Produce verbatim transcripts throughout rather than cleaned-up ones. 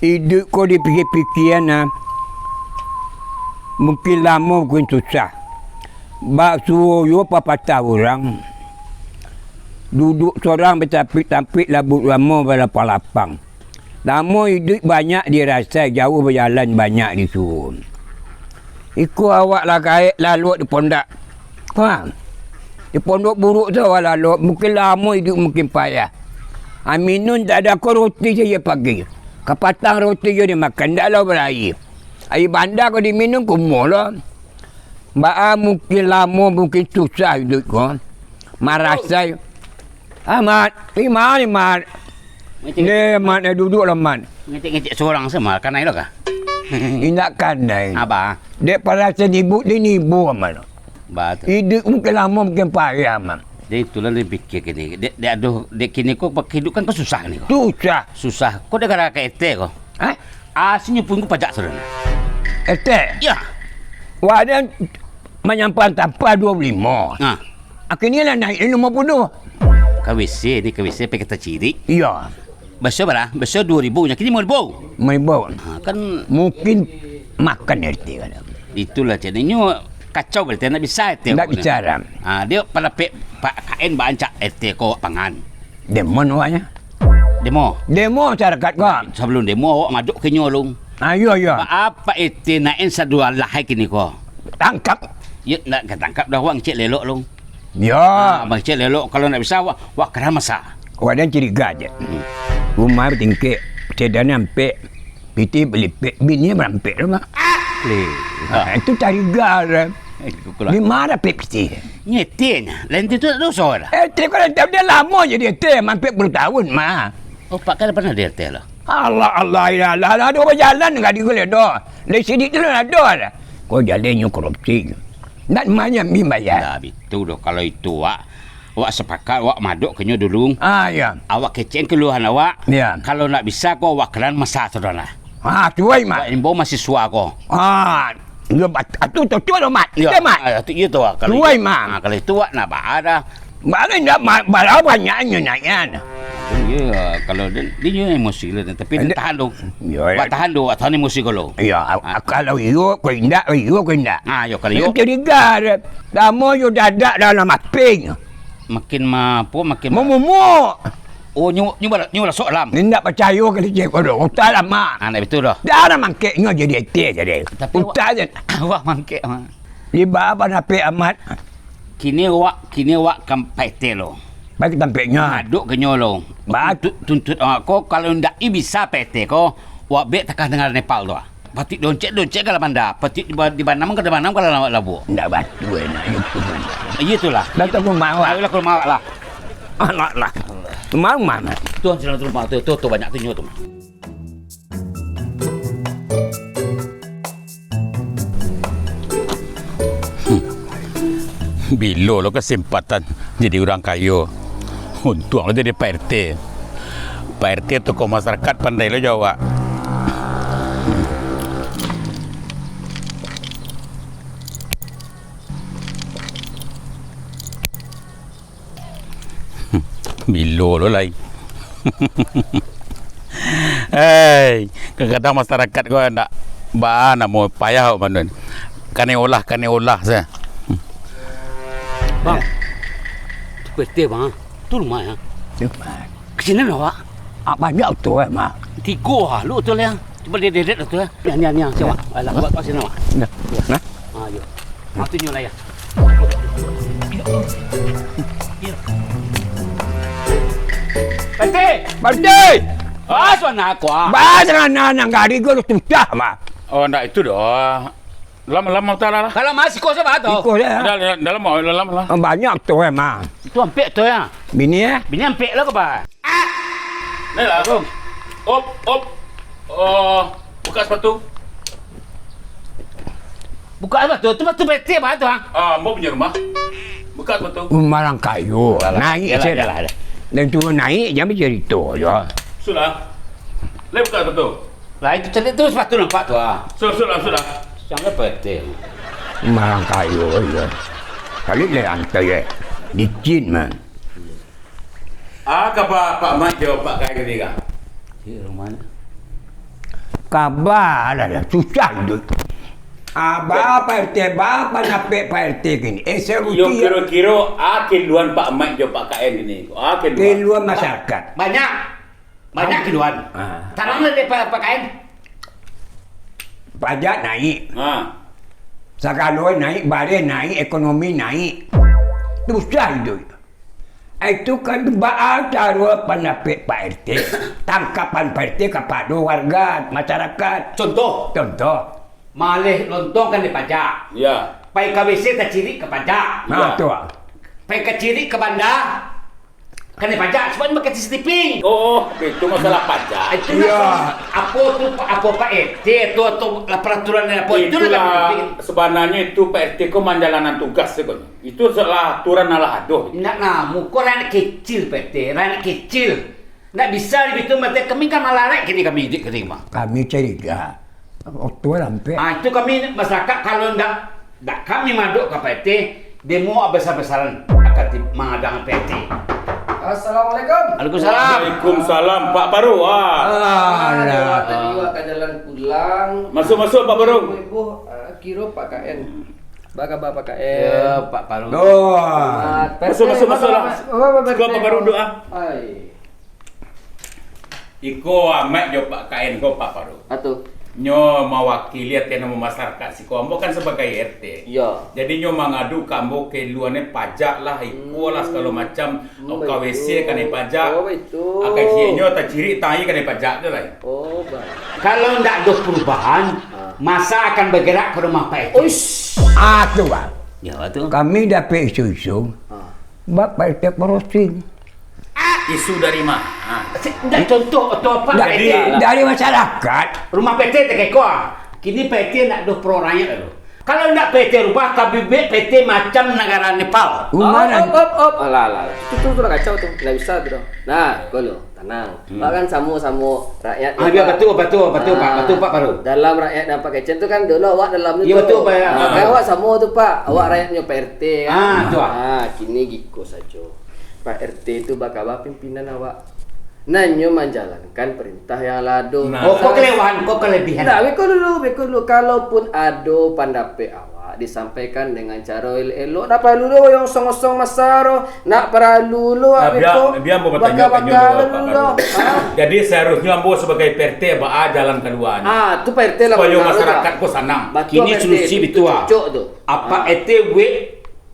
Iduik ko dipikia-pikia, nah, mungkin lamo, mungkin susah. Bak suo yo papatah urang, duduak sorang batampik-tampik, labuik lamo balapang-lapang. Lamo iduik banyak dirasai, jauah bajalan banyak disuo. Iko awak lah gaek lalok di pondak. Ha. Di pondok buruak tu awak lalok, mungkin lamo iduik, mungkin payah. Aminun tak ada ko roti sajo pagi. Kapatang roti jo dimakan, ndak lah baraia. Aia banda ko diminun, kumuah lo. Baa mungkin lamo, mungkin susah iduik ko. Marasai. Amat, iman, iman. Ngecek-ngecek. Deh, Mat, eh, duduak lah, Mat. Ngecek-ngecek sorang se, Mat. Kanai lo kah? Indak kanai. Apa? Dek parasaian ibu, dek ibu, Mat. Batul. Iduik mungkin lamo, mungkin payah, Mat. Dek itulah dipikir kini. Dek, dek, aduh, dek kini ko, kehidupan ko susah kini ko. Susah. Susah. Ko dek gara-gara ete ko. Hah? Asinyo pun ko pajak sudah. Ete? Ya. Wadah manyampan tampah dua puluh limo. Nah. Akhirnyo lah naik limo puluh. K W C ni, K W C pai kata cirik. Iya. Biaso bara? Biaso duo ribu, nyo kini limo ribu. Limo ribu. Ha, kan mungkin makan R T kan. Itulah caknyo kacau berarti, ndak bisa R T. Ndak bisa, Ram. Ha, dia pada pek Pak K N baancak R T ko awak pangan. Demo awaknyo. Demo. Demo masyarakat ko. Sabalum demo awak madok ka inyo, Long. Ah, iyo, iyo. Ba-, apa ete naen saduo alah ai kini ko? Tangkap. Yo, ndak ka tangkap dah, awak ngecek lelok, Long. Yo. Ah, ngecek lelok, kalau ndak bisa, awak, awak karamas ah. Awak jan curiga je. Hmm. Rumah batingkek, sedan ampek, pitih balipek, bini barampek tu, Mak. Leh. Ah, itu curiga dah. Eh, kukulah. Di mana pek pitih? Nyetirnya, lain tu, tu dosa dah. Eh, trip kan dah lamo jadi ete, ampek puluah tahun, mah. Oh, Pak, kan pernah di ete lah? Allah, Allah, ya Allah, aduh, bajalan nggak digulai doh. Dari sidik tu lah doh dah. Kau jalannyo korupsi. Ndak manyambi bayar. Dah, bitu doh. Kalau itu, Wak, awak sepakat, awak madok ka inyo dulu. Ah, ya. Awak kecek keluhan awak. Ya. Kalau ndak bisa ko, awak karamas sadolah. Ah, tuai, Mak. Awak imbau mahasiswa ko. Ah, iyo, bat-, atu, tu, tu, Mat. Iyo, Mat. Ah, tu, iyo tu, kalau tuai, itu, Mak. Ah, kalau itu, Wak, ndak baa dah. Baa ndak, Mak, baa banyaknyo naikan. Iyo, kalau dia, dia emosi lah, tapi dia tahan tu. Iyo, iyo. Wak tahan tu, wak tahan emosi ko lo. Iyo, ah, kalau iyo, ko indak, iyo, ko indak. Ah, iyo, kalau iyo. Curiga dah. Lamo yo dadak dalam apinyo. Makin ma-, apo, makin ma-, mamumuk. Oh, nyo, nyo bala-, nyo balasok alam. Indak pacayo ka kecek ko doh. Utak lamo. Ah, ndak bitu doh. Dah lah mangkeknyo jadi ete jadi. Tapi awak, utak je. Awak mangkek, Mak. Di bawah napek amat. Kini awak, kini awak ka Pak Ete lo. Baik tampeknyo. Madok ka inyo lo. Ba- Tuntut, tuntut awak ko, kalau ndak i bisa Pak Ete ko, awak bek takah dengan Nepal tu ah. Patik doncek, doncek ka lah banda. Patik di ba-, di banam ka, di banam ka lah labuak. Ndak batua nak itu. Iyo tu lah. Dah tu rumah awak. Ayolah ka rumah awak lah. Alah lah. Rumah, rumah, Mat. Tu, sinan tu rumah tu, tu, tu banyak tu nyo tu. Hmm. Bilo lo kesempatan jadi urang kayo. Untuang lo jadi Pak R T. Pak R T tokoh masyarakat, pandai lo jo awak. Bilo lo lai. Hei, kadang-kadang masyarakat ko ndak baa namo, payah awak manun. Kanai olah, kanai olah se. Bang, tu P T, Bang. Tu rumah, ya. Rumah. Ka sinan awak? Ah, banyak oto, eh, Mak. Tigo ah, lu oto lah. Cuba dia deret oto, eh. Ni, ni, ni, siapa? Alah, buat kat sini, Mak. Nah. Nah. Ah, yo. Ah, tu nyo lah, ya. Pati! Pati! Ah, suara aku, ah. Bah, jangan, nah, nah, nggak ada gua susah, Mak. Oh, ndak itu doh. Dalam, dalam, dalam lah. Dalam masih kos apa tu? Kos ya. Dalam, dalam, dalam, dalam lah. Banyak tu emang. Itu ampek tu ya. Bini ya? Bini ampek lah ke, Pak? Ni lah. Op, op. Oh, buka sepatu. Buka sepatu? Tu sepatu P T apa tu, ha? Ah, ambo punya rumah. Buka sepatu. Rumah orang kayo. Yalah, naik yalah, saya. Yalah, yalah. Dan turun naik, jangan bercerita je. Sudah. Lai buka sepatu. Lah, itu tadi tu sepatu nampak tu, ah. Sudah, sudah, sudah. Siang ke P T? Marang kayo, iya. Kali le antai, eh. Licin, man. Ah, ka Pak, Pak Mat jo Pak Kai tadi kah? Di rumah ni. Kaba lah, lah, susah iduik. Ah, ba Pak R T, ba pandapek Pak R T kini? Eh, Iyo, saruti, yo. Kiro-kiro, ah, keluhan Pak Mat jo Pak K N kini? Ah, keluhan. Keluhan masyarakat. Banyak. Banyak keluhan. Ah. Tarang lah dek Pak, Pak K N. Pajak naik. Ah. Sagalo naik, bareh naik, ekonomi naik. Susah iduik. Itu kan baa caro pandapek Pak R T, tangkapan Pak R T kapado warga, masyarakat. Contoh. Contoh. Maleh lontong kan dipajak. Ya. Pai ka W C tacirik ka pajak. Nah, Ya. tu. Pai ka cirik ka banda, kan dipajak. Sebab pakai C C T V. Oh, oh, itu masalah pajak. Itu Iya. masalah. Apo tu, apo Pak R T tu atau peraturan apo itu Itulah, lah. Sebenarnya itu Pak R T ko manjalanan tugas tu ko. Itu salah aturan, alah ado. Indak namuah, ko rakyat kecil, P T, rakyat kecil. Ndak bisa dibitu mati, kami kan malarek kini kami di kini mah. Kami curiga. Oto rampek. Ah, itu kami masyarakat, kalau ndak, ndak kami madok ka P T, demo besar-besaran akan ti-, mangadang P T. Assalamualaikum. Waalaikumsalam. Waalaikumsalam, Pak Paru. Ah. Ah, Alah. Tadi awak ka jalan pulang. Masuk, masuk, Pak Paru. Ibu, ibu, ah, kiro Pak K N. Apa kabar, Pak K M? Ya, Pak Paru. Oh. Selamat. Masuk, masuk, masuk lah. Apa kabar, Pak Paru, doa. Ai. Iko Amat jo Pak K M ko, Pak Paru. Atu. Nyo mawakili ati namo masyarakat siko. Ambo kan sabagai R T. Iya. Jadi nyo mangadu ka ambo keluhannya pajak lah, iko lah, hmm, segalo macam. Hmm, Ka W C betul. Kanai pajak. Oh, betul. Akai ciek nyo tacirik tangai kanai pajak tu lah. Oh, baik. Kalau ndak ada perubahan, Ah. masa akan bergerak ke rumah Pak R T. Uish. Ah, tu, Bang. Ya, tu. Kami dapek isu-isu, Ah. Bapak R T korupsi. Isu dari mana? Si, ndak contoh atau apa? Ndak, Jadi, dari masyarakat. Rumah P T takeko, ah. Kini P T ndak ada pro rakyat lalu. Kalau ndak P T rubah, ka bibik P T macam negara Nepal. Rumah Op, nan- op, op, op. Alah, alah. Itu, tu, tu lah kacau tu. Ndak bisa tu doh. Nah, ko lo, tenang. Hmm. Awak kan samo-samo rakyat, Ah, ya, Pak. Betul, betul, betul, Pak. Ah, Betul, Pak Paru. Dalam rakyat dan Pak Kecen tu kan dulu awak dalam tu Ya, tu. betul, Pak, ya. Ah, kan Ah. awak samo tu, Pak. Awak Hmm. rakyatnyo Pak R T kan. Ah, tu, ah. Ah, kini giko sajo. Pak R T tu bakaba pimpinan awak. Nan nyo manjalankan perintah yang lah ado. Nah. Oh, ko kelewahan, ko kelebihan. Ndak, beko dulu, beko dulu. Kalaupun ado pandapek awak, disampaikan dengan caro elok-elok. Ndak paralu doh yang osong-osong masa doh. Ndak paralu lo, Nah, beko. biar, biar ambo batanyo, Baka-baka tanyo dulu, dulu Pak doh. Paru. Ha? Jadi, seharusnya ambo sebagai P R T, baa jalan kaluarnyo. Ah, tu P R T lah Supaya benar, masyarakat Pak. ko sanang. Batua, Kini P R T, solusi tu bitua. cocok tu. Apa Ah. R T buek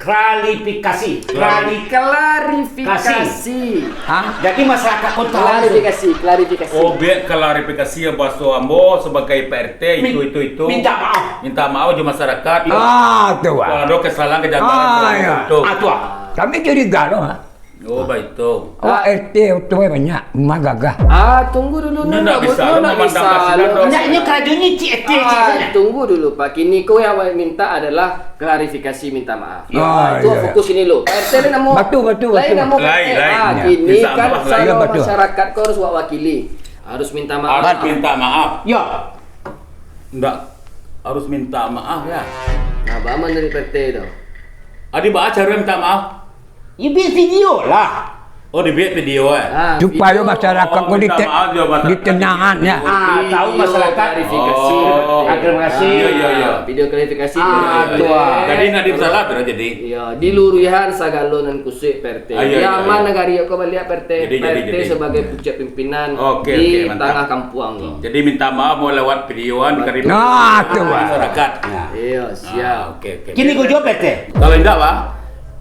Klarifikasi. Klari- Klarifikasi. Hah? Jadi masyarakat kota Klarifikasi, klarifikasi. Oh, biar klarifikasi ya, bahaso ambo sebagai P R T, Min-, itu, itu, itu. minta maaf. Minta maaf jo masyarakat. Ah, tu, Wak. Kalau ada kesalahan, kejanggalan, Ah, ya. itu. Ah, tu, ah. Kami curiga tu, ha. Oh, baik tu. Awak Ah. R T tu banyak, rumah gagah. Ah, tunggu dulu, Ini ndak ndak bisa, ndak lo memandang bisa, kasihan lo. dong. Ndak, ini kerajonyo cik R T, cik Ah, sana. tunggu dulu, Pak. Kini ko yang awak minta adalah klarifikasi, minta maaf. Ah, Itu iya. fokus ini lo. Pak R T lain namo. Betul, betul, Lain betul. namo Lain, Pak R T. lain. Ah, Ya. kini Minta kan maaf, lain. kalau Iya, betul. masyarakat ko harus awak wakili. Harus minta maaf. Harus minta maaf. Ya. Ndak harus minta maaf ya. Nah, baa mah dari P R T tu. Adi baa caro minta maaf? Ya, buek video lah. Oh, dibuek video, eh? Ah, Supaya video. masyarakat Oh, pun minta dite-, maaf, ya, masyarakat. ditenangan, ya. Ah, tahu Video masyarakat. klarifikasi. Oh. Ah, terima kasih. Iya, iya, iya. Ah, video klarifikasi Ah, boleh. tu, ah. Jadi, ndak disalah, tu, jadi. Iya, diluruskan sagalo nan kusuik, P R T. Ah, iya, Di iya, aman iya. nagari ko baliak, P R T. Jadi, jadi, P R T jadi. sebagai pucuk pimpinan Oke, di oke, mantap. tangah kampuang ko. Jadi, minta maaf mau lewat videoan, Betul. dikarimin Nah, tu, Pak. masyarakat. Ya. Iya, siap. Ah, oke, oke. Kini ko juo, P R T. Kalau indak, Pak?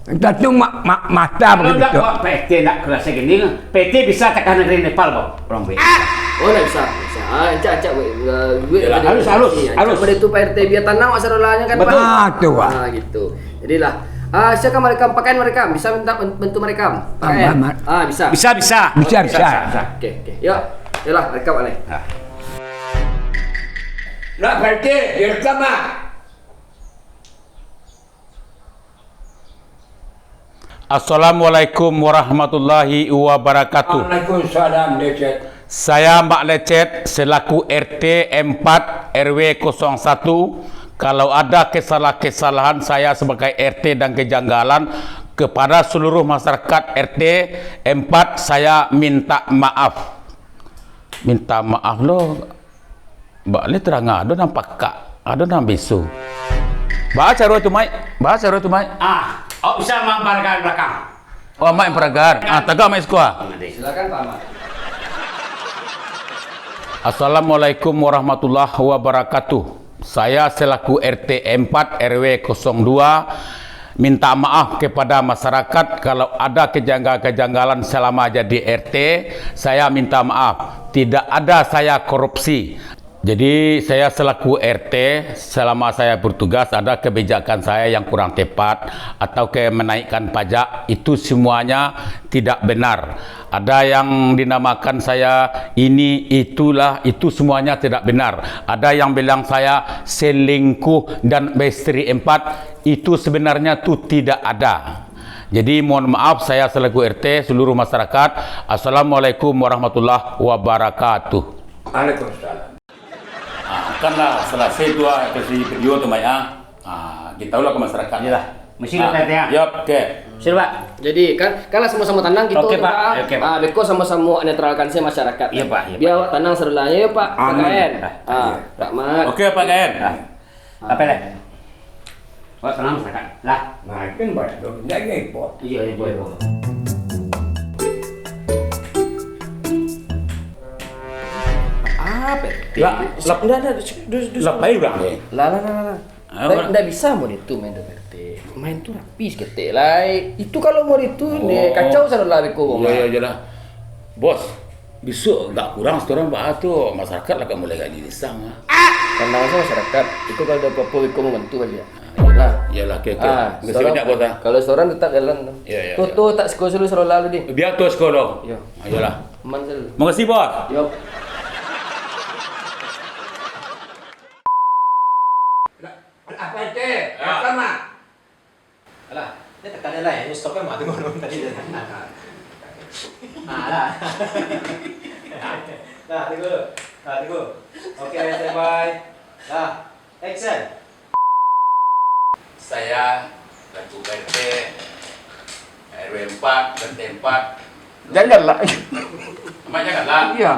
Entah tu ma-, ma-, mata Kalau begitu. ndak, Pak, P R T ndak kerasa gini, P R T bisa takan negeri Nepal, Bang. Orang baik. Oh, ndak bisa, ndak bisa. Ah, encak, encak, weh. Enggak, duit Yalah. ada Harus, harus, Iya, encak harus. pada itu Pak R T biar tanang awak sarolanyo kan, Betul. Pak? Ah, tu, Pak. Ah, gitu. Jadilah. Ah, silakan merekam, pakai merekam. Bisa minta ben-, bantu merekam. Ah, Pakai. Mat. Ah, bisa. Bisa, bisa. Bisa, Bisa, bisa. bisa, bisa. Oke, oke. Yuk. Yalah, rekam, Alek. Ah. Nak P R T, direkam, ah. Assalamualaikum warahmatullahi wabarakatuh. Waalaikumsalam, Lecet. Saya Mak Lecet selaku R T empat R W kosong satu. Kalau ada kesalah-kesalahan saya sebagai R T dan kejanggalan kepada seluruh masyarakat R T empat, saya minta maaf. Minta maaf lo. Bak le tarang, ado nan pakak, ado nan bisu. Baa caro tu, Maik? Baa caro tu, Maik? Ah, awak bisa mamparagaan balakang. Oh, Maik paragaan. Ah, tagak Maik sikoa. Silakan, Pak Mat. Assalamualaikum warahmatullahi wabarakatuh. Saya selaku R T empat R W kosong dua minta maaf kepada masyarakat kalau ada kejanggalan-kejanggalan selama jadi R T. Saya minta maaf. Tidak ada saya korupsi. Jadi, saya selaku R T, selama saya bertugas, ada kebijakan saya yang kurang tepat, atau ke menaikkan pajak, itu semuanya tidak benar. Ada yang dinamakan saya ini, itulah, itu semuanya tidak benar. Ada yang bilang saya selingkuh dan beistri empat, itu sebenarnya tu tidak ada. Jadi, mohon maaf, saya selaku R T, seluruh masyarakat, Assalamualaikum warahmatullahi wabarakatuh. Waalaikumsalam. Ah, kan lah salasai tu, ah, kasih video tu, Maik, ah. Ah, ditahulah ka masyarakat. Iyolah. Mesti lah, Pak, ya. Yap, oke. Siap, Pak. Jadi, kan, kan lah samo-samo tanang kito tu, Pak. Oke, Pak. Ah, beko samo-samo netralkan se masyarakat. Iya, Pak, iya, Pak. Bia awak tanang sadonyo, Pak. Aman. Pak Gaen. Ah, Pak Mat. Oke, Pak Gaen. Ah. Apo lai? Awak tanang sajo. Lah. Nah, kan banyak tu. Indak repot. Iya, iya, boleh, boleh. Apo? Lah, lah, indak, indak, dus, dus, dus. Lah, baik urang ni. Lah, lah, lah, lah, lah. Ah, ndak, urang ndak bisa model itu main tu, P R T. Main tu rapi saketek lai. Itu kalau model itu, oh, kacau sadolah beko. Iya, iya, iyolah. Bos, bisuak agak kurang satorang baa tu, masyarakat lah ka mulai gali lisang, ah. Tanang sajo masyarakat, iko kalau ado apo-apo iko mambantu aja. Ah, iyolah. Nah. Iyolah, oke, oke. Ah, makasih banyak, Bos, ah. Kalau satorang tetap jalan tu. Iya, iya, iya. Tu, tu, tak sekolah dulu, sadolah dulu, di. Biar tu sekolah. Iya. Ah, iyolah. Aman sajo. Makasih, Bos. Yo. Apo itu? Ya. Apo, Mak? Alah, dia tekan dia lah, ya. Stop kan, Mak. Tunggu, tunggu, tadi dia. Ah, lah. Lah, tunggu. Lah, tunggu. Oke, standby. Lah, action. Saya, Datuk R T, R W empat, R T empat. Janganlah. Amat janganlah? Iya.